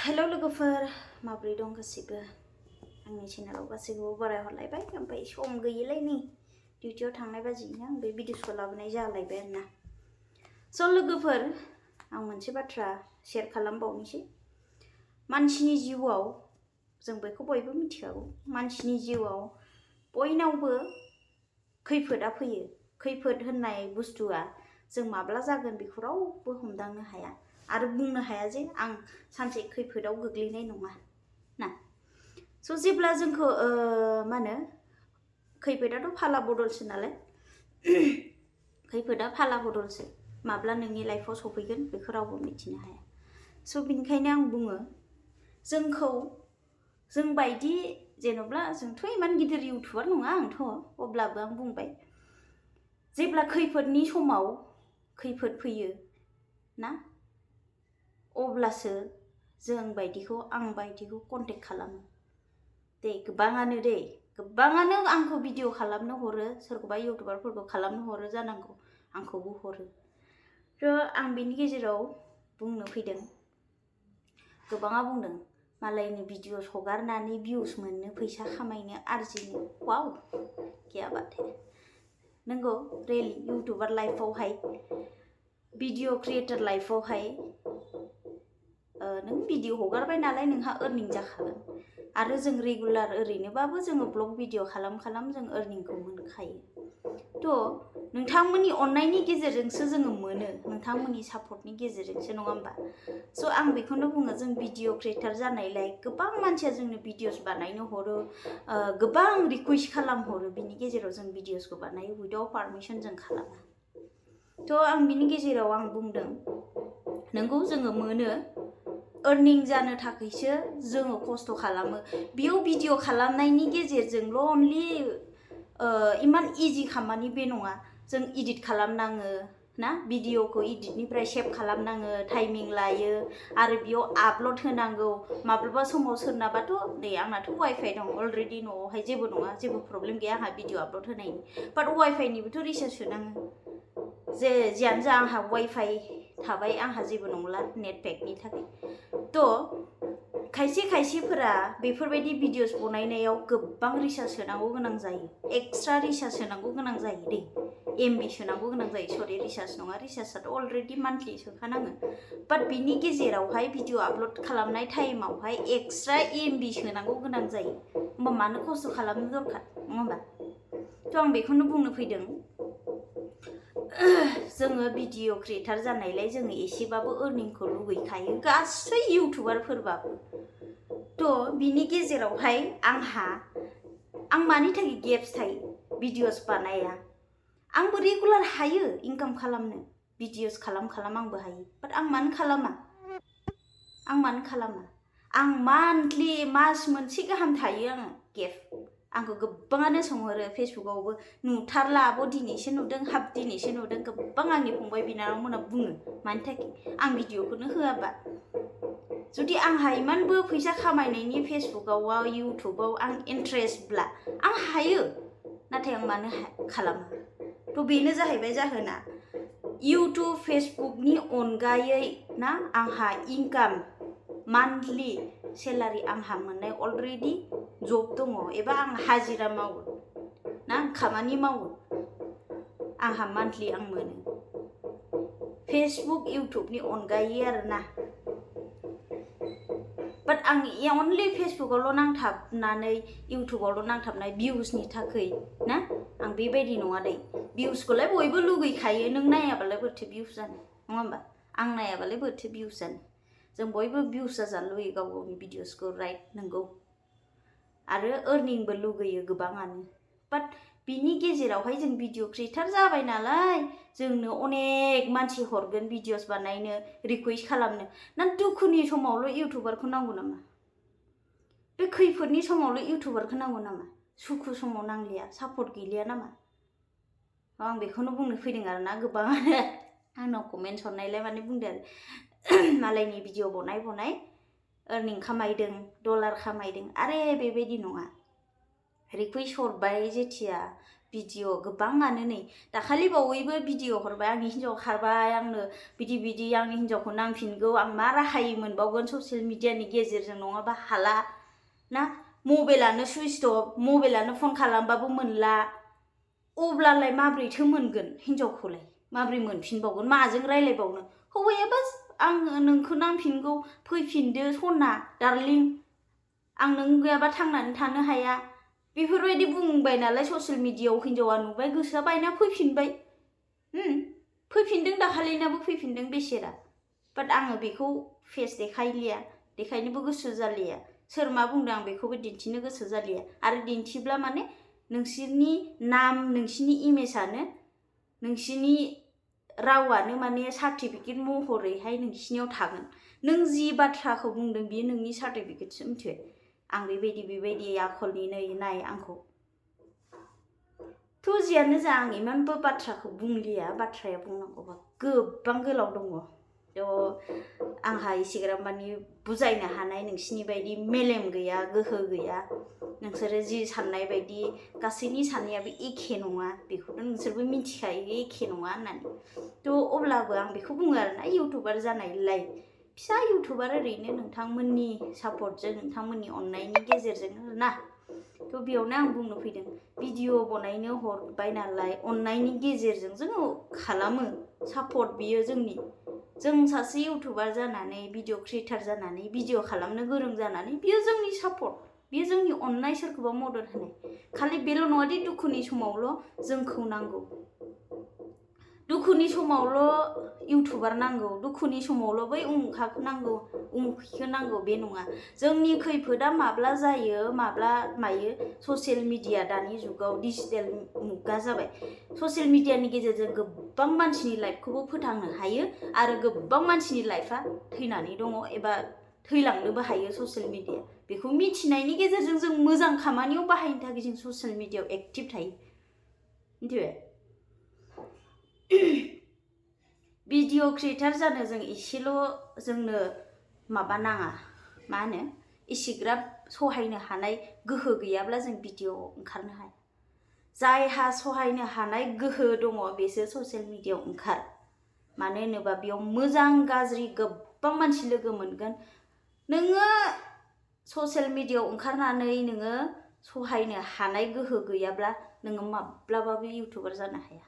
hello लोगोफोर माब्रै दं गासिबो आंनि चेनेलाव गासिबो बरायहरलायबाय ओमफ्राय सम गैयैलाय नै डिउटियाव थांनाय बाजिनो आं बे भिडिअखौ लाबोनाय जालायबाय आरोना स' लोगोफोर आं मोनसे बाथ्रा शेयार खालामबावनोसै मानसिनि जिउआव जों बेखौ बयबो मिथिखागौ मानसिनि जिउआव बयनावबो खैफोदा फैयो खैफोद होननाय बुस्थुआ जों माब्ला जागोन बेखौ रावबो हमदांनो हाया आरो बुंनो हाया जे आं सानसे खैफोदाव गोग्लैनाय नङा ना स' जेब्ला जोंखौ मा होनो खैफोदाथ' फाला बदलसो नालाय खैफोदा फाला बदलसो माब्ला नोंनि लाइफआव सफैगोन बेखौ रावबो मिथिनो हाया स' बिनिखायनो आं बुङो जोंखौ जोंबायदि जेन'ब्ला जोंथ' इमान गिदिर इउटुबार नङा आंथ' अब्लाबो आं बुंबाय जेब्ला खैफोदनि समाव खैफोद फैयो ना अब्लासो जों बायदिखौ आं बायदिखौ कन्टेक्ट खालामो गोबाङानो आंखौ भिडिअ खालामनो हरो सोरखौबा इउटुबारफोरखौ खालामनो हरो जानांगौ आंखौबो हरो थ' आं बेनि गेजेराव बुंनो फैदों गोबाङा बुंदों मालायनि भिडिअस हगारनानै भिउस मोननो फैसा खामायनो आरजिनो वाव क्या बात है नंगौ रियेलि इउटुबार लाइफआवहाय भिडिअ क्रिएटर लाइफआवहाय नों भिडिअ हगारबाय नालाय नोंहा अर्निं जाखागोन आरो जों रेगुलार ओरैनोबाबो जोङो ब्लग भिडिअ खालाम जों अर्निंखौ मोनखायो थ' नोंथांमोननि अननायनि गेजेरजोंसो जोङो मोनो नोंथांमोननि सापर्टनि गेजेरजोंसो नङा होमबा स' आं बेखौनो बुङो जों भिडिअ क्रिएटर जानायलाय गोबां मानसिया जोंनो भिडिअस बानायनो हरो गोबां रिकुवेस्ट खालामहरो बिनि गेजेराव जों भिडिअसखौ बानायो उइदाउट पारमिसन जों खालामा थ' आं बिनि गेजेराव आं बुंदों नोंगौ जोङो मोनो अर्निं जानो थाखायसो जोङो खस्थ' खालामो बेयाव भिडिअ खालामनायनि गेजेरजोंल' अनलि इमान इजि खामानि बे नङा जों इडिट खालामनाङो ना भिडिअखौ इडिटनिफ्राय सेभ खालामनाङो टाइमिं लायो आरो बेयाव आपल'ड होनांगौ माब्लाबा समाव सोरनाबाथ' नै आंनाथ' वाइफाइ दं अलरेडि न'आवहाय जेबो नङा जेबो प्रब्लेम गैया आंहा भिडिअ आपल'ड होनायनि बाट वाइफाइनिबोथ' रिसार्ज सोनाङो जियानो जा आंहा वाइफाइ थाबाय आंहा जेबो नंला नेट पेकनि थाखाय थ' खायसेफोरा बेफोरबायदि भिडिअस बनायनायाव गोबां रिसार्ज सोनांगौ गोनां जायो एक्सट्रा रिसार्ज सोनांगौ गोनां जायो दै एमबि सोनांगौ गोनां जायो सरि रिसार्ज नङा रिसार्जआथ' अलरेडि मान्थलि सोखानाङो बाट बिनि गेजेरावहाय भिडिअ आपल'ड खालामनाय टाइमावहाय एक्सट्रा एमबि सोनांगौ गोनां जायो होमबा मानो खस्थ' खालामनो दरखार नङा होमबा थ' आं बेखौनो बुंनो फैदों जोङो भिडिअ क्रिएटर जानायलाय जोङो एसेबाबो अर्निंखौ लुगैखायो गासै इउटुबारफोरबाबो थ' बिनि गेजेरावहाय आं मानि थाखाय गेप्स थायो भिडिअस बानाया आंबो रेगुलार हायो इनकाम खालामनो भिडिअस खालाम आंबो हायो बाट आं मानो खालामा आं मान्थलि मास मोनसे गाहाम थायो आङो गेप आंखौ गोबाङानो सोंहरो फेसबुकआवबो नुथारला आब' दिनैसो नुदों हाब दिनैसो नुदों गोबां आंनि फंबाय बिनानावमोना बुङो मानि थाखाय आं भिडिअखौनो होआबा जुदि आंहा इमानबो फैसा खामायनायनि फेसबुकआव इउटुबाव आं इन्ट्रेस्टब्ला आं हायो नाथाय आं मानो खालामा थ' बेनो जाहैबाय जाहोना इउटुब फेसबुकनि अनगायै ना आंहा इनकाम मान्थलि सेलारि आंहा मोननाय अलरेडि जब दङ एबा आं हाजिरा मावो ना खामानि मावो आंहा मान्थलि आं मोनो फेसबुक इउटुबनि अनगायै आरोना बाट आं अनलि फेसबुकआवल' नांथाबनानै इउटुबावल' नांथाबनाय भिउसनि थाखाय ना आं बेबायदि नङा दै भिउसखौलाय बयबो लुगैखायो नों नायाबालाय बोरैथो भिउस जानो नङा होमबा आं नायाबालाय बोरैथो भिउस जानो जों बयबो भिउस जाजानो लुगैयो गाव गावनि भिडिअसखौ राइट नंगौ आरो अर्निंबो लुगैयो गोबाङानो बाट बिनि गेजेरावहाय जों भिडिअ क्रिएटर जाबाय नालाय जोंनो अनेक मानसि हरगोन भिडिअस बानायनो रिकुवेस्ट खालामनो ना दुखुनि समावल' इउटुबारखौ नांगौ नामा बे खैफोदनि समावल' इउटुबारखौ नांगौ नामा सुखु समाव नांलिया सापर्ट गैलिया नामा आं बेखौनो बुंनो फैदों आरोना गोबाङानो आंनाव कमेन्ट हरनायलाय माने बुंदों आरो मालायनि भिडिअ बनाय अर्निं खामायदों डलार खामायदों आरे बेबायदि नङा रिकुवेस्ट हरबाय जेथिया भिडिअ गोबाङानो नै दाखालि बावैबो भिडिअ हरबाय आंनि हिन्जाव खारबाय आंनो बिदि आंनि हिन्जावखौ नांफिनगौ आं मा राहायै मोनबावगोन ससियेल मिडियानि गेजेरजों नङाबा हाला ना मबाइलानो सुइच अफ मबाइलानो फन खालामबाबो मोनला अब्लालाय माब्रैथो मोनगोन हिन्जावखौलाय माब्रै मोनफिनबावगोन माजों रायलायबावनो हौवायाबो आङो नोंखौ नांफिनगौ फैफिनदो सना डार्लिं आं नों गैयाबा थांनानै थानो हाया बेफोरबायदि बुंबाय नालाय ससियेल मिडियायाव हिन्जावा नुबाय गोसोआ बायना फैफिनबाय फैफिनदों दाखालिनाबो फैफिनदों बेसेरा बाट आङो बेखौ फेस देखायलिया देखायनोबो गोसो जालिया सोर मा बुंदों आं बेखौबो दिन्थिनो गोसो जालिया आरो दिन्थिब्ला माने नोंसोरनि नाम नोंसोरनि इमेजआनो नोंसोरनि रावानो माने सार्टिफिकेट महरैहाय नोंसिनियाव थागोन नों जि बाथ्राखौ बुंदों बियो नोंनि सार्टिफिकेटसो मिथिबाय आं बेबायदि आखलनि नै नाय आंखौ थ' जियानो जा आं इमानबो बाथ्राखौ बुंलिया बाथ्राया बुंनांगौबा गोबां गोलाव दङ थ' आंहा एसेग्राब माने बुजायनो हानाय नोंसिनि बायदि मेलेम गैया गोहो गैया नोंसोरो जि साननाय बायदि गासैनि साननायाबो एखे नङा बेखौथ' नोंसोरबो मिथिखायो एखे नङा होननानै थ' अब्लाबो आं बेखौ बुङो आरोना इउटुबार जानायलाय फिसा इउटुबार ओरैनो नोंथांमोननि सापर्टजों नोंथांमोननि अननायनि गेजेरजों ना थ' बेयावनो आं बुंनो फैदों भिडिअ बनायनो हरबाय नालाय अननायनि गेजेरजों जोङो खालामो सापर्ट बियो जोंनि जों सासे इउटुबार जानानै भिडिअ क्रिएटार जानानै भिडिअ खालामनो गोरों जानानै बियो जोंनि सापर्ट बियो जोंनि अननाय सोरखौबा मदद होनाय खालि बेल' नङादि दुखुनि समावल' जोंखौ नांगौ दुखुनि समावल' इउटुबार नांगौ दुखुनि समावल' बै उमुखाखौ नांगौ उमुखिखौ नांगौ बे नङा जोंनि खैफोदा माब्ला जायो माब्ला मायो ससियेल मिडिया दानि जुगाव डिजिटेल मुगा जाबाय ससियेल मिडियानि गेजेरजों गोबां मानसिनि लाइफखौबो फोथांनो हायो आरो गोबां मानसिनि लाइफआ थैनानै दङ एबा थैलांनोबो हायो ससियेल मिडिया बेखौ मिथिनायनि गेजेरजों जों मोजां खामानियाव बाहायनो थाखाय जों ससियेल मिडियायाव एक्टिभ थायो मिथिबाय भिडिअ क्रिएटार जानो जों एसेल' जोंनो माबा नाङा मा होनो एसेग्राब सहायनो हानाय गोहो गैयाब्ला जों भिडिअ ओंखारनो हाया जायहा सहायनो हानाय गोहो दङ बेसो ससियेल मिडियायाव ओंखार मानो होनोबा बेयाव मोजां गाज्रि गोबां मानसि लोगो मोनगोन नोङो ससियेल मिडियायाव ओंखारनानै नोङो सहायनो हानाय गोहो गैयाब्ला नोङो माब्लाबाबो इउटुबार जानो हाया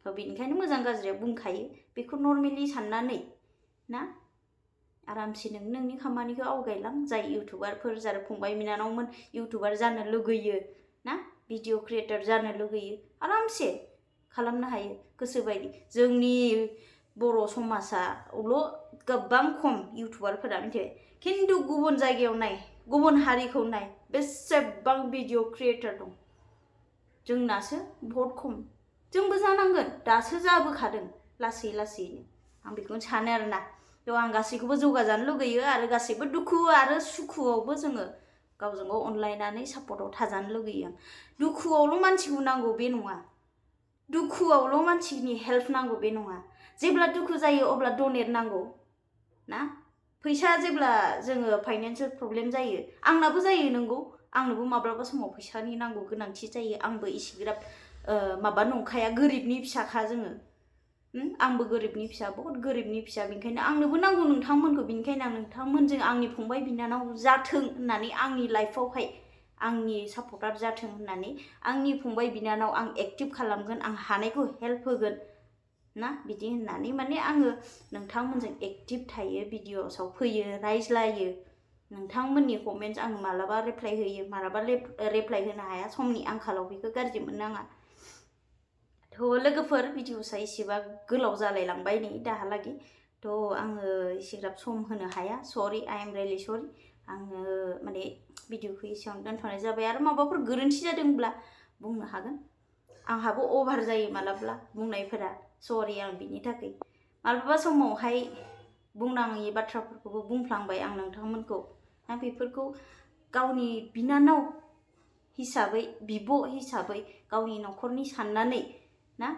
बेनिखायनो मोजां गाज्रिया बुंखायो बेखौ नर्मेलि साननानै ना आरामसे नोंनि खामानिखौ आवगायलां जाय इउटुबारफोर जाय फंबाय बिनानावमोन इउटुबार जानो लुगैयो ना भिडिअ क्रिएटर जानो लुगैयो आरामसे खालामनो हायो गोसोबायदि जोंनि बर' समाजावल' गोबां खम इउटुबारफोरा मिथिबाय खिन्थु गुबुन जायगायाव नाय गुबुन हारिखौ नाय बेसेबां भिडिअ क्रिएटर दं जोंनासो बहुत खम जोंबो जानांगोन दासो जाबोखादों लासै लासैनो आं बेखौनो सानो आरोना थ' आं गासैखौबो जौगाजानो लुगैयो आरो गासैबो दुखु आरो सुखुआवबो जोङो गावजों गाव अनलायनानै सापर्टआव थाजानो लुगैयो आं दुखुआवल' मानसिखौ नांगौ बे नङा दुखुआवल' मानसिनि हेल्प नांगौ बे नङा जेब्ला दुखु जायो अब्ला डनेट नांगौ ना फैसा जेब्ला जोङो फाइनान्सियेल प्रब्लेम जायो आंनाबो जायो नंगौ आंनोबो माब्लाबा समाव फैसानि नांगौ गोनांथि जायो आंबो इसेग्राब माबा नंखाया गोरिबनि फिसाखा जोङो आंबो गोरिबनि फिसा बहुत गोरिबनि फिसा बेनिखायनो आंनोबो नांगौ नोंथांमोनखौ बेनिखायनो आं नोंथांमोनजों आंनि फंबाय बिनानाव जाथों होननानै आंनि लाइफआवहाय आंनि सापर्टार जाथों होननानै आंनि फंबाय बिनानाव आं एक्टिभ खालामगोन आं हानायखौ हेल्प होगोन ना बिदि होननानै माने आङो नोंथांमोनजों एक्टिभ थायो भिडिअसआव फैयो रायज्लायो नोंथांमोननि कमेन्ट्स आं मालाबा रिप्लाइ होयो मालाबा रिप्लाइ होनो हाया समनि आंखालाव बेखौ गाज्रि मोननाङा थ' लोगोफोर भिडिअसआ एसेबा गोलाव जालायलांबाय नै दाहालागै थ' आङो एसेग्राब सम होनो हाया सरि आइ एम रियेलि सरि आङो माने भिडिअखौ एसेयावनो दोनथ'नाय जाबाय आरो माबाफोर गोरोन्थि जादोंब्ला बुंनो हागोन आंहाबो अभार जायो मालाब्ला बुंनायफोरा सरि आं बिनि थाखाय मालाबा समावहाय बुंनाङि बाथ्राफोरखौबो बुंफ्लांबाय आं नोंथांमोनखौ ना बेफोरखौ गावनि बिनानाव हिसाबै बिब' हिसाबै गावनि न'खरनि साननानै ना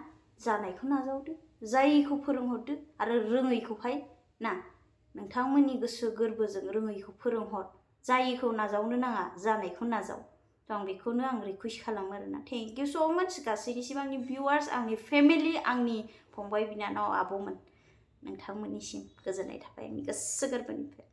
जानायखौ नाजावदो जायैखौ फोरोंहरदो आरो रोङैखौहाय ना नोंथांमोननि गोसो गोरबोजों रोङैखौ फोरोंहर जायैखौ नाजावनो नाङा जानायखौ नाजाव थ' आं बेखौनो आं रिकुवेस्ट खालामो आरोना थेंक इउ स' माच गासैनिसिम आंनि भिउवार्स आंनि फेमिलि आंनि फंबाय बिनानाव आब'मोन नोंथांमोननिसिम गोजोननाय थाबाय आंनि गोसो गोरबोनिफ्राय